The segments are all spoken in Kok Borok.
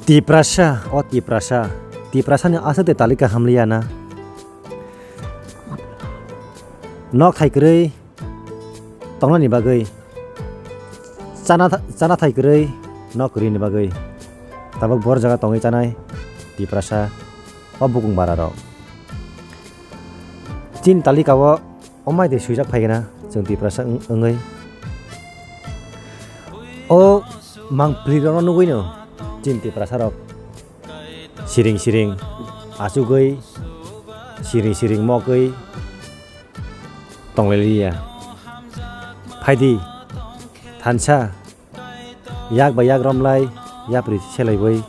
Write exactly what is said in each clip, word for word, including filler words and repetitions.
Tiprasa, o Tiprasa, Tiprasani aswk de talika hamliya na. Nok thai kwrwi tongnani bagwi, chana tha-, chana thai kwrwi nok kwrwini bagwi, tabuk bor jaga tongwi chanai Tiprasa, o bukung bara rok. Chini talika o, o mai de swijak phai gana chwng Tiprasa wng-, wngwi. O mangpli rokno nugwi no chini Tiprasa rok siring siring achugwi, siring siring mokgwi tonglailiya. Phaidi, thansa, yak bai yak romlai, yapri selaiwi.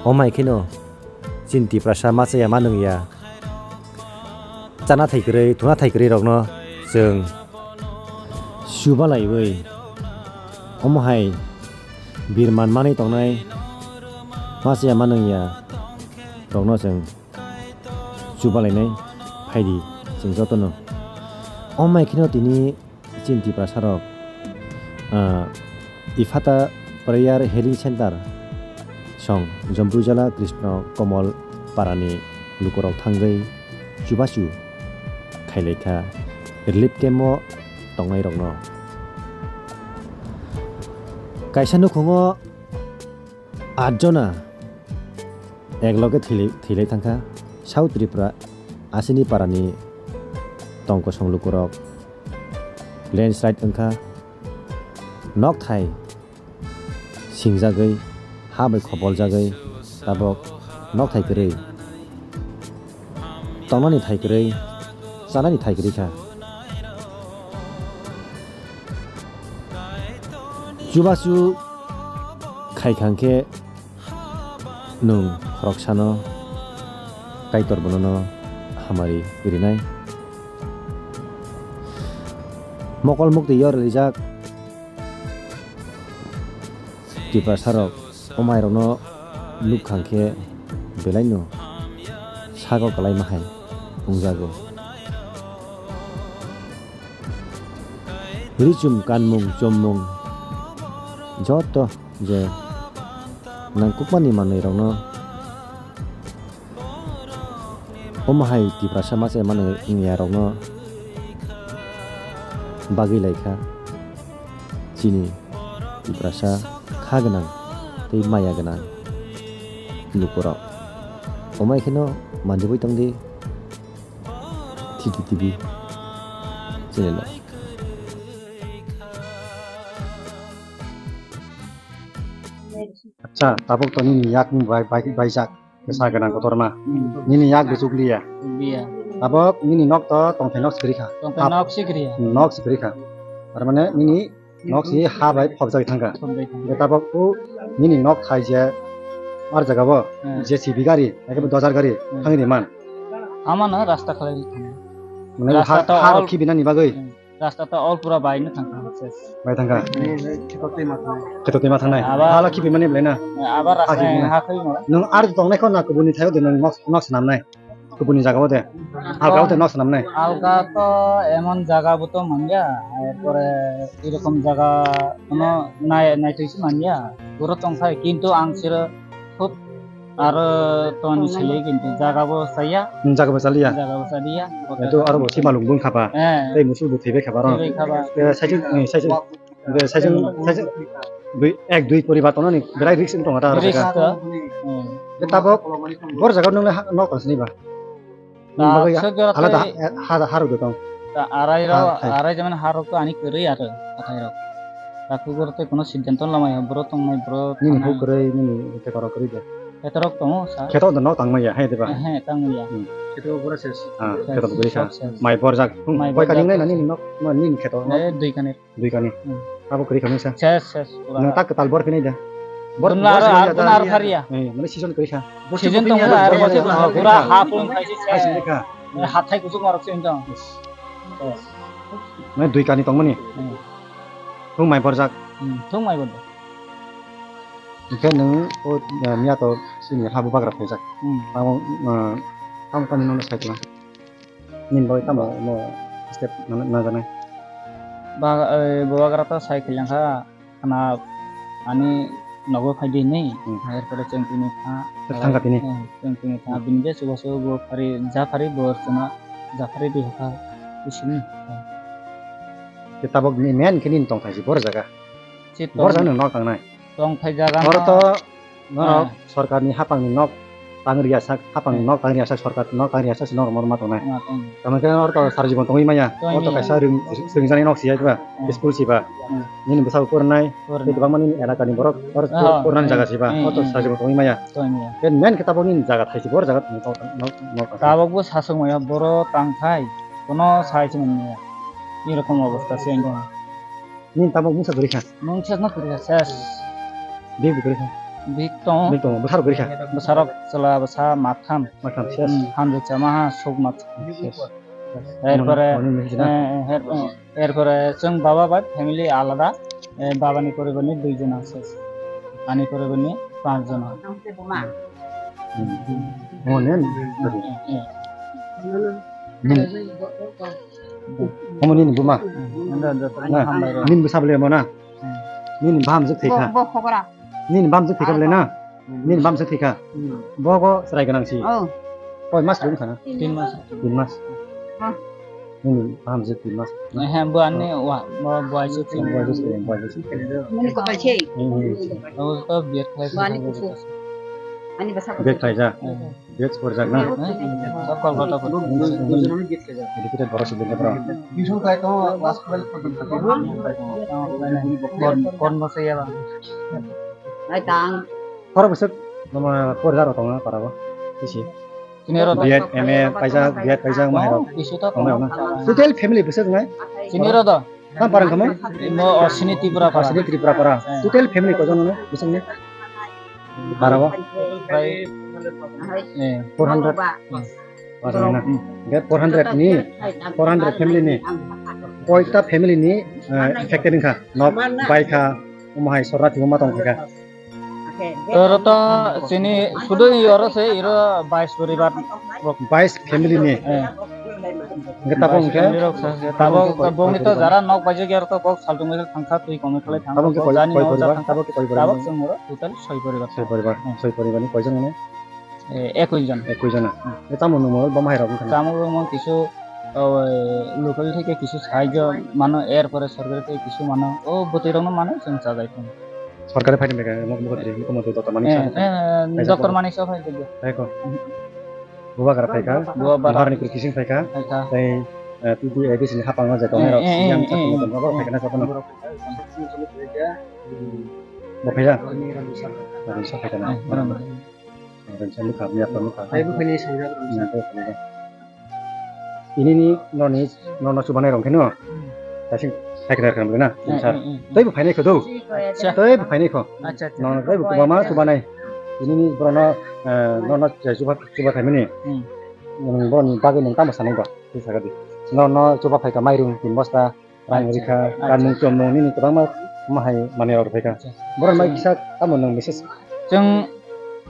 O mai kheno chini Tiprasa machaya manwngya. Chana thai kwrwi, thuna thai kwrwi rokno chwng chubalaiwi. Omo hai birman manwi tongnai machaya manwngya rokno chwng chubalainai phaidi chwng jotono. O mai kheno tini chini Tiprasa rok, ah, Ifata Prayer Healing Center song Jampuijala Krishna Komol parani lukurok thangwi chubachu khailaikha relief camp o tongnairokno. Kaisa nukhungo Atjona ekloge thwilai-, thwilai thangkha. South Tripura asini parani tongkosong lukurok landslide wngkha. Nokthai singjagwi, ha bai khopoljagwi tabok nokthai kwrwi. Tongnani thai kwrwi, chanani thai kwrwi kha. Chubachu khai kha hwnkhe nwng khoroksano Kaitor bonono hamari rinai. Mokol mukti yor rijak. Tiprasarok o mairokno nukha hwnkhe belaino sago kwlaima hai wngjago. Richum kanmung chommung joto je nangkukmani manwirokno Omo hai Tiprasa masa mano wngya rokno bagwi lai kha. Chini Tiprasa kha gwnang tei maya gwnang lukurok. Omo hai kheno manjagwi tongdi T T T V channel o. Acha, tabuk to nini yak ni bai, bai, baijak. Bwsa gwnang kotorma. Hmm. Nini yak bwswk liya. Liya. Tabok nini nok to tongthai nok sikri kha. Tongthai nok sikri ya. Nok sikri kha. Tar mane nini nok si ha bai phobjagwi thangkha. Phobjagwi thangkha. Je tabok o nini nok thai je ar jaga bo Hmm. J C B gari, eke bo dojar gari Hmm. thangwi man. Ama no rasta khalai thangkha. Mane Rasta ha, to ha all rok khibinani bagwi. Hmm. Rasta to all pura bai no thangkha. Bai thangkha. Kheto twi ma thangnai. Kheto twi ma thangnai. Aba Hala khibi mani belai na. Aba rasta Ha khibi mani. Ha khibi mani. Nwng ar tongnai kho na kubuni thaio de nwng nok, nok swnamnai. Kubuni jaga o de. Alga o de nok swnamnai. Alga to emon jaga bo to manya. Erpore erokom jaga kono nai, nai twi si manya. Goro tongthai kintu ang siro khub Aro toni sili kintu jaga bo chaya. Hmm, jaga bo chaliya. Jaga bo chaliya. Eto aro bo si malung bung khapa. Eh. Tei musu bo thebe khapa ro. Thebe khapa. Eh, saijung, eh, saijung, eh, saijung, saijung, dui, ek dui poribar tono ni berai risk wng tongo ta aro Risk jaga. To. Hmm. Tei tabok bor jaga nung le ha, nok tong sini ba. Nini bagwi Taksa jora alada tei ha, ha, ha rok tong. Ta arai ro, Ha, hai. Arai jaman ha rok to ani kwrwi aro, hathai rok. Takhuk jora tei kono siddhanto lamai ha, bro tongnai, bro Nini thangnai. Huk kwrwi, nini kheto rok kwrwi de. Kheto rok tongo, sir. Kheto no tangmaya, hai de ba? Eh, he, tangmaya. Hmm. Kheto pura ses. Ah, kheto kwrwi kha. Ses, ses. Mai borjak. Hmm, Mai koi borjak. Kani nai nani nok, no, nini kheto no. Eh, dui kani. Dui kani. Hmm. Abo kwrwi kha misa. Ses, ses, pura. Nwng tak kwtal bor phinai da. Bor, Dunla bor aro, sini aro, da. Dunla aro thariya. Eh, mane season kwrwi kha. Season tong misa, aro bor, bor, bor, pura bor, half room khai se. Hai sini kha. Hathai kuchuk marok se wngtong. Mane dui kani tongmani. Hmm. Thung mai borjak. Hmm, thung mai borjak. Hingke nwng o, eh, miya to sini habu bagra phaijak. Hmm. Tamo, eh, tamo tani nono sai tong. Nini bagwi tamo mo step nang-, nangjaknai? Ba, eh, bubagra to sai khailang kha, khna ani nogo phai di ni, hmm, erpore chwng tini tha, thang kha tini. Hmm, chwng tini tha, bini je chubachu bo phari, ja phari bo chwngno ja phari di hakha, bising. Khe tabok ni main khe nini tongthai si bor jaga. Si bor tong-, jaga nwng nok tangnai. Tongthai jaga oro no to norok, ah, sorkarni hapangni nok tang riya sak, hapangni, hmm, nok tang riya sak, sorkar nok tang riya sak si norok norma tongnai. Ma tong. Tamo khe oro to sar jibon tongwi maya. Tongwi maya. Oro to kaisa ring-, ringjaknai nok si ya ba, hmm, school si ba. Hmm. Nini bwsabo pornai, pornai. Tei kwbangma nini elakani borok oro, ah, por-, pornani, hmm, jaga si ba. Hmm, oro to, hmm, sar jibon tongwi maya. Tongwi maya. Khe main khe tabok nini jaga thai si bor jaga nok, nok, nok. Tabok bo sasok maya boro tangthai. Kono sai se manya. Ni rokom obostha se wngkha. Nini tabok mungsa kwrwi kha? Mungsa no kwrwi kha, ses. Bik bo kwrwi kha? Bik tongo. Bik tongo, bwsarok kwrwi kha? Bwsarok chwla bwsa matham. Matham, ses. Hmm, hamjwk chama ha, suk matham. Ses. Erpore, moni, moni hijina? Eh, eh, her-, eh, erpore chwng baba bai family alada, eh, babani poribarni dui jona ses. Ani poribarni panch jona. Hmm. Oh, nen? Eh, eh, eh. Nen. Omo nini buma? Hmm, anda, anda, na, hambai rw. Nini bwsa bwle mo na? Hmm. Nini bam jwk thwi kha? Bo, bo khobra. Nini bam jwk thwi kha bwle na? Hmm. Nini bam jwk thwi kha? Hmm. Bo go chwrai gwnang si? Oh. Koi mas rwng kha na? Tin mas. Tin mas. Ah. Nini bam jwk tin mas. Eh, he, bo ani wa, bo, bo aisuk si. Bo aisuk si, bo aisuk si. Nini ko aisuk. Hmm, hmm. Abo to B Ed khlai. Bo ani kusu. Ani bwsa kusu. B Ed khlai ja. Hmm. Bej porjak na? Kolkata por. Educated borok si bini borok. Tuition khai tongo, class twelve porjonto. Kon, kon bosai ya ba? Ai tang. Khoro bwswk, mama, porjak rok tongo para bo. Sisi. Sini ro. B Ed, M A paijak, B Ed paijak, mahai rok. Isu to tongo. Total family bwswk nai? Sini ro do. Tamo parang kamo? Imo, o, sini Tripura para. Sini Tripura para. Eh. Total family koijon no? Bising ni? Para bo? Prai, eh, four hundred. Four hundred na? Hmm. Ge four hundred ni, four hundred family ni. Koita family ni, eh, affected wngkha. Nok bai kha, omo hai sorna timo ma tong kha. Oro to chini sudu oro se iro bais poribar. Bais family ni. Eh. Hingke tabok hingke? Bais family rok se, se tabok, tabok hingke koi, tabok ni to koi poribar? Jara nok baijak ya oro to bok saltung baijak thangkha, twi komoi khlai thangkha, tabok hingke bok koi, jani koi nok poribar? Jat thangkha. Tabok hingke koi poribar? Tabok chwng oro total soi poribar. Soi poribar, hmm, soi poribar ni koijon mane? Eh, ekoi jon. Ekoi jona. Hmm. E, tamo nungmo bo mahai rok wngkha na? Tamo nungmo kisu, o, local theke kisu sahajyo mano, er pore sorkari theke kisu mano. O bwtwi rokno mano chwng chajai phano. Sorkari phaini mega mo mo kotri mo mo Doctor Manik Saha. Eh, eh, Doctor Manik Saha phai. Phai ko. Hmm. Bubagra phaikha. Bubagra. Buharni Krising phaikha. Phaikha. Tei, eh, T T A D C ni hapang o je tongnai rok, eh, eh, yang eh, chakung eh, tongma borok eh, phaikha na sabano. Borok. Bo phaiya? Rani sa phaikha na. Eh, borok. Rani sa nukha, miya pa nukha. Ai bo phai ni sangja. Hmm, bo phai ni. Ini ni noni, nono chubanai rok khe no. Hmm. Kaising phaikha na khamle na. Eh, sir. Eh, eh, eh. Tei bo phainai kho do. Acha. Tei bo phainai kho. Acha, acha. Nono tei bo kubama chubanai. Ini ni borok no, eh, nono chuba, chuba khaimani. Hmm. Nwng borokni bagwi nwng tamo sanai ba? Tei saka di. Nono chuba phaikha mairung tin bosta, rang rikha, acha, kanmung chomung nini kwbangma ma hai manwi rok rwphaikha. Acha. Borok mai kisa tamo nwng message? Chwng,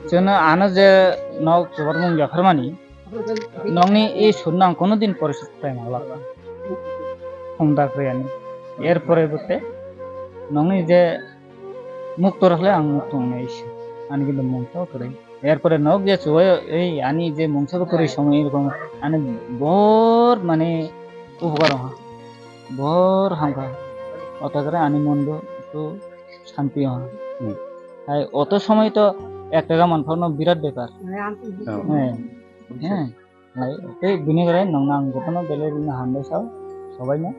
chwngno ano je nok chubarmung yapharmani, nokni i sunno ang kono din porichot khlai manglak. Hongda khlai ani. Er pore bote nokni je mukto rokle ang mukto wngnai se. Ani kintu mungsa kwrwi. Erpore nok je chubaio, ei ani je mungsa bo kwrwi somoi erokom ani bor mane upokar wngkha. Bor hamkha. Otakre ani mon bo ektu shanti wngkha. Hmm. Hai oto somoi to ek taka manphano birat bepar. Oh. Hai. Hai. Tei bini gore nongno ang jotono belai rina hambai sao, sobaino.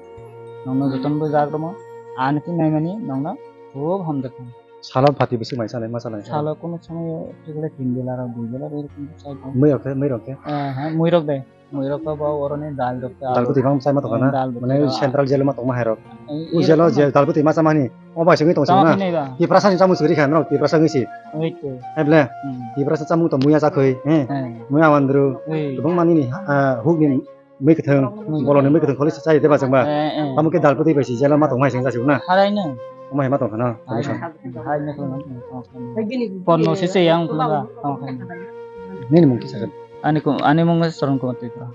Nongno jotono bo jagromo, ani twi naimani nongno khub hamjakha. Salo pati bwswk mai salai, ma salai? Salo kono somoyo tikle tin bela rok, dui bela rok, erokom chai tongo. Mui rok khe, mui rok khe? Eh, ha, mui rok de. Mui rok to bo oroni dal rok khe. Dal bwtwi bang chai ma tongkha na? Eh, dal bwtwi. Mane rok. Central jail ma tongma hai rok. Eh, o jail o erokom je dal bwtwi ma chamani. O bai songwi tong chama songna. Phai nai ba? Tiprasa ni chamung suri kha, norok Tiprasa wngwi si. Oi to. Hai ble? Hmm. Tiprasa chamung to muya chakhwi, he? Eh. Muya wandru. Oi. Kwbangma nini, ah, huk ni mui kwthwng, hmm, bolong ni mui kwthwng kholi chai de ba chwng ba? Eh, eh. Tamo khe dal bwtwi bai si jela ma tong hai seng jasi na? Harai no. Omo hai ma tong khana? Hai no. Hai no. Pon no se se yang khna ba. Nini mung kisa khe? Ani ko, ani mung Soron Kumar Tripura.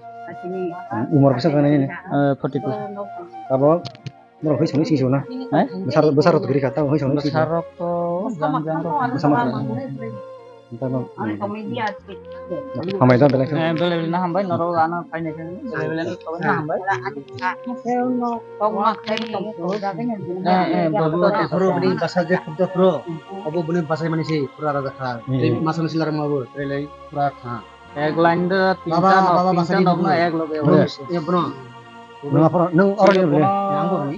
Umor kisa khe nini? Eh, forty two. Abo Norok hoi songwi singso na? Eh? Bwsarok, bwsarok to kwrwi kha, tamo hoi songwi singso. Bwsarok to Hambai da belai khe. Eh, belai belai na hambai, norok ano phainai khe belai belai no hambai. Eh, eh, bo, bo, bo, bo. Bini basa je khubda pro, obo bini basa mani se pura raja kha. Hmm. Tei masa masi larang ma bo, tei lai pura kha. Ek line da tinta nok, baba, tinta nok no ek loge. Bro, ya bro. Nung apa, nung orang ni bro. Yang bro ni.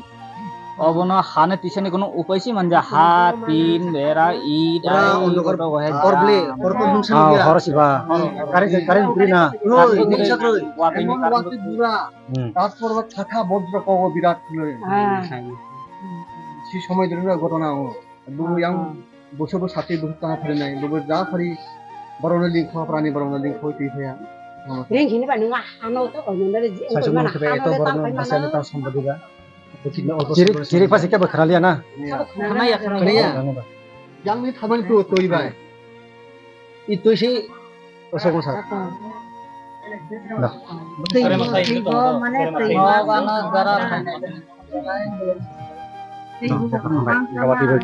Obono hane tisani kono upai si manja ha, tin, bera, it, pura ai, ondokar, goto gohe or jam. Ble, or ko nung sa ya. Hor si ba. Kare, kare bri na. Roi, nung sa roi. Wati ni waktu dura. Hmm. Tarpor ba thata bodro ko birat loi. Ah. Si somoi dura gotona o. Bubu yang buso bo sati buso tanga phari nai, bubu ja phari borokno link kho, prani borokno link kho twi phaya. Ring hini ba nung ano to ko nang dare ji. Saisuk nang khe eto borokno basa ta sambadi ga. Chirik, chirik pasi khe ba khara liya na. Khana ya, khana ya. Yang ni thamani tu toi bai. I toi si Osok masa. Da. Twibo, twibo, mane twibo. Nogo ano jara khainai. Twibo. Kawati bai.